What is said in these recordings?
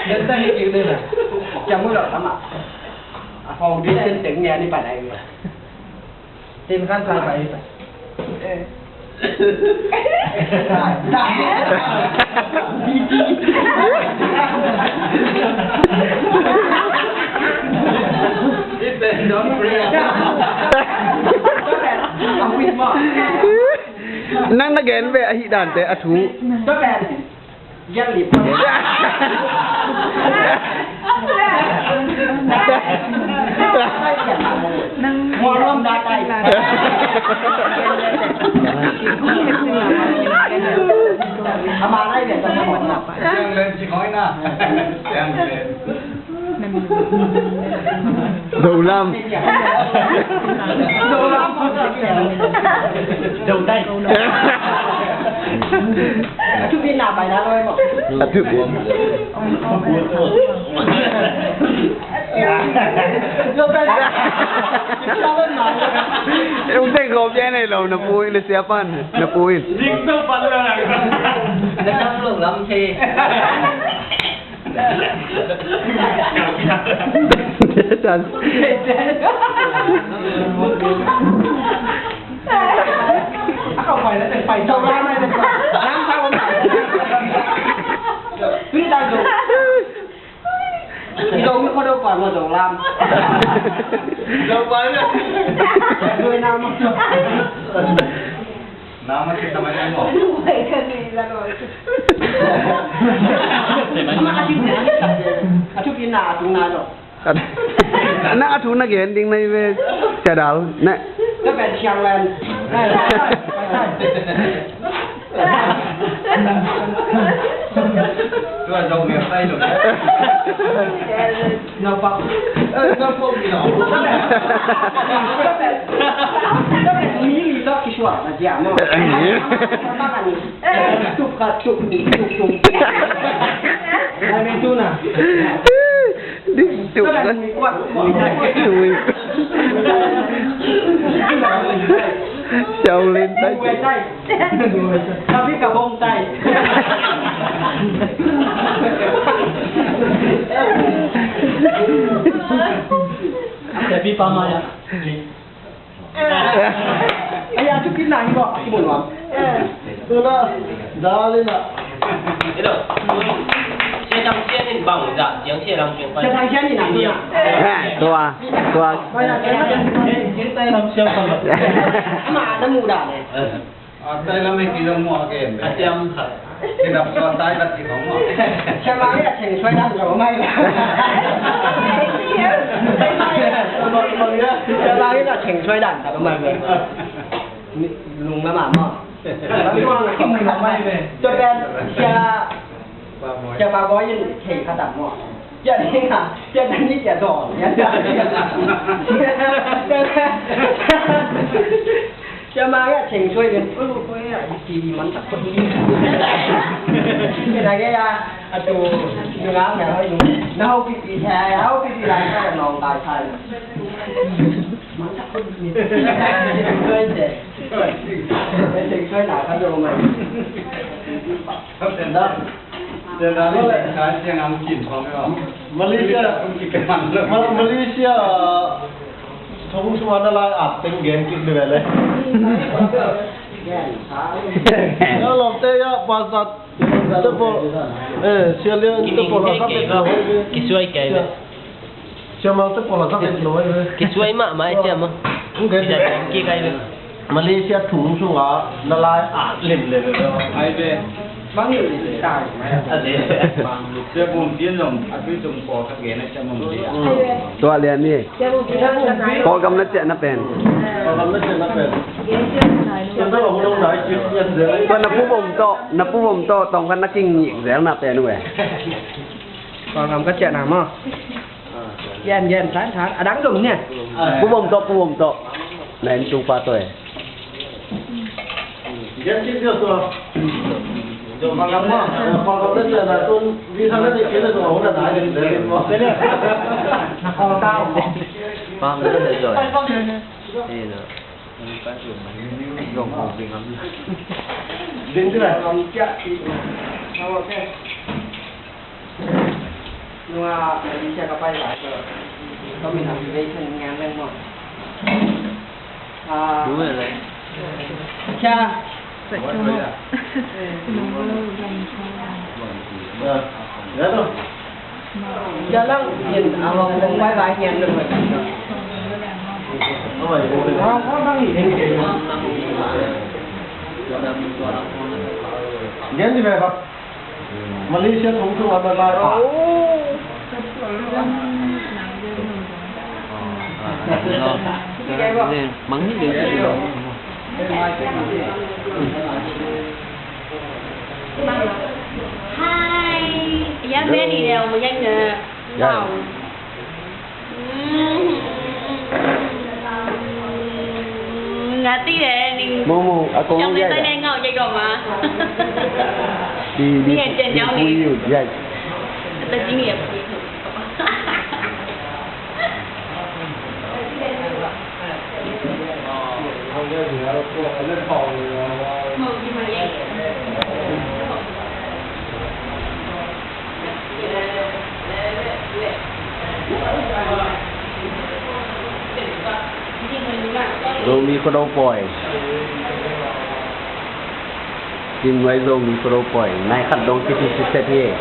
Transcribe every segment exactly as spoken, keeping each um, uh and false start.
Yan ta hi kik ding a. Ciang muh lo tama. A hong ding sen teng nia ni pan ai. Tin kan sai pai. Nang na gen ve a hih dante a thu. Zolam. Zolam. Zolam. A thupi na pai na loi maw. A thupi. Ute ko pian nei lo na pu in, na sia pan na pu in. Ding to pan lo na. Na tam lo lam the. Chan. Nama kita main mo? A thupi na a tung na lo. Na a thu na gen ding na hi ve. Sia Dal na. Ka pen siang len. Tua zong nge sai lo. Naupang. Eh, naupang ni lo. Ni ni tok kisuak na dia mo. Tuk ka tuk ni tuk tuk. Ai, men tu na. Dik tuk kan. Ui. Shaolin tai. Tapi ka bong tai. Tapi pamaya. Aya, tu kina hi ko, kimun wam. Tu na, dalina. Hello. Sia Dang Sian in bang za, Siang Sia Dang Sian. Sia Dang Sian in a, tu na. Tua, tua. Ama na muda ne. A tai lam e ki zong mua kem. A tiam khat. Ki dap sua tai lat ki zong mua. Sia Mang e a cheng suai dan zong mai. Sia Mang e a cheng suai dan zong mai. Lung lam a mua. Tua pen sia Sia Pa Bawi in thei khat a mua. Sia ding a, sia ding ni sia dong. Sia Mang a cheng suai in. Ui, ui, ui, ui, ui, man tak pun ni. Sia ding a, a tu, nu ngam na hoi nu. Na hoi pi pi thai, hoi pi pi lai ka nong tai thai. Man tak pun ni. Suai de. Suai de, suai na ka do mai. Malaysia, Ma-, Malaysia, thong sung a na lai at teng gen kik de ve le. Ya, lom te ya, pasat te pol, eh, sia lian te pol a sa te pol. Kisuai kei ve. Siamang te pol a zak et lo ai ve. Kisuai mahmah e siamang. Kizat kik ai ve. Malaysia thong sungah na lai at lim le ve. Ai ve. Bang lim le tai. A le. Sia Bum Pian zong a tui tung pol khat gen a siamang le. Tua lian ni. Pawlgam na ciah na pen. Pawlgam na ciah na pen. Sia Bum Pian zong a hu long dai kik zel. Tua na pu bom tawh, na pu bom tawh tawng khat na kingik zel na pen uh e. Pawlgam ka ciah na maw. Gen, gen, than, than. A dang zom nia. Pu bom tawh, pu bom tawh. Na en tung pa tawh e. Gen kik zia tua. Zom ma gam ma. Pawlgam na ciah na tun. Vi thang na ciah na tua. Huna na gen, gen, gen, gen. Na call tau. Pang na zoi. Hello. Zom hong ding am. Ding tu lah. Nga Malaysia ka pai lai ko. Ko min a relation ngian leng mo. Ah. Đúng rồi đấy. Cha. Vậy không? Dạ, dạ đâu. Cha lăng, nhìn, à, không, không phải là nhìn được rồi. Không, không, không, không. Nhắn như vậy hả? Malaysia thong thong a lai pa. Mangngilh ding. Hai. Ya, very well, mo, yan na. Wow. Ngati le ning. Mo, mo, a kong trong le tai ne ngau ye go ma. Di, di, di pui yu, ya. Ta jing ye. Zomi Khuado Pawi. Cing Mai Zomi Khuado Pawi. Nai khat dong kiti siset hi.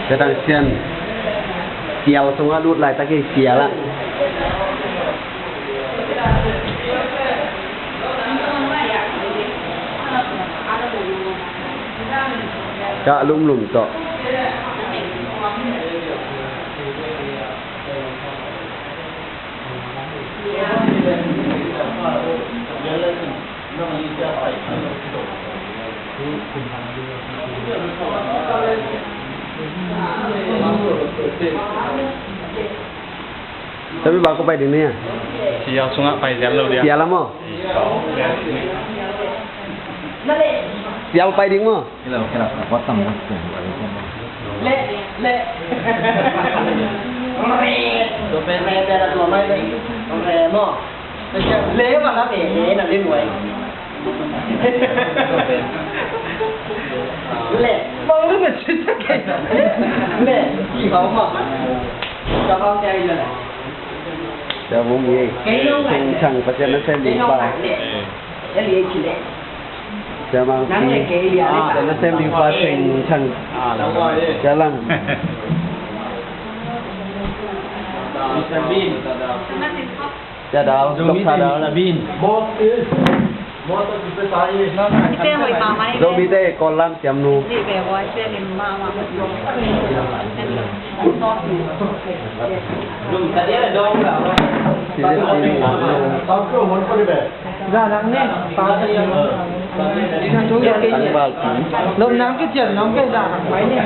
Sia Thang Sian. Sial sungah lut laitak hi, sial ah. Cah lumlum tawh. Tapi ba ko pai ding ni a? Sial sungah pai sial lo dia. Sial maw? Sial pai ding maw? Kilo, kilo, potong. Le, le. Re. Re, re, re, re, re, mo. Le, ma la, re, re, na, le, mo. Le. Mo, le, mo, le. Ki, ma, ma. Ka, ma, ka, le. Sia Bum Ye. Thang Pasian na sem ding pa. Sia Mang Pi. Pasian na sem ding pa, thang. Sia Lang. Sia Dal, Doctor Dal. Zomite Kollam siamnu. Lomnam kician nong ke zahak mai ni.